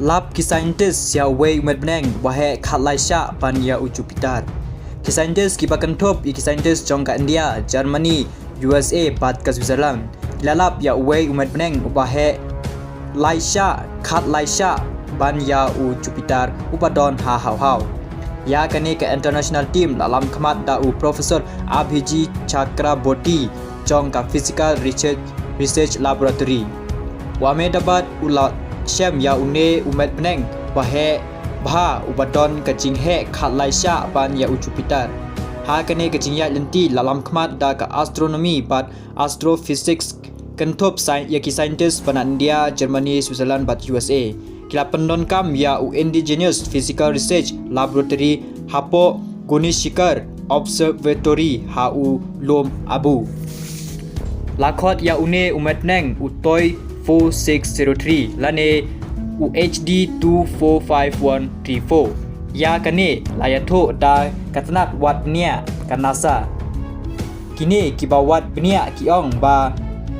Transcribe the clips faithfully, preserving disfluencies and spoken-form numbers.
Lap ki scientist ïa uwei u met bneng uba heh khatlai shah ban ïa u Jupiter. Ki scientist kiba kynthup ïa ki scientist jong ka India, Germany, U S A bad ka Switzerland ki la lap ïa uwei u met bneng uba heh lai shah khatlai shah ban ïa u Jupiter uba don ha haw haw. Ïa kane ka international team la lam khmat da u Professor Abhijit Chakraborty jong ka Physical Research, Research Laboratory. U Ahmedabad u la shem ïa une u met bneng uba heh bha uba don ka jingheh khatlai shah ban ïa u Jupiter. Ha kane ka jingïaid lynti la lam khmat da ka astronomy bad astrophysics, kynthup sci-, ïa ki scientist ba na India, Germany, Switzerland bad U S A. Ki la pyndonkam ïa u Indigenous Physical Research Laboratory hapoh Guneshkhar Observatory ha u lum Abu. La khot ïa une u met bneng u Toi four six zero three lane u H D two four five one three four. Ïa kane la ïathuh da ka tnat wad bniah ka NASA. Kine kiba wad bniah ki ong ba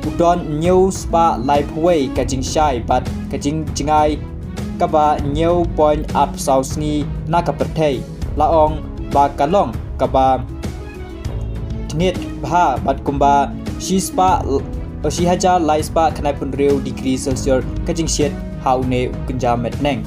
u don hynñiew spah laiphew wei ka jingshai bad ka jingjngai kaba hynñiew point arphew saw sngi na ka pyrthei. La ong ba ka long kaba tngit bha bad kumba shi spah, shi hajar lai spah khyndai phew hynriew degree Celsius ka jingshit ha une u kynja met bneng.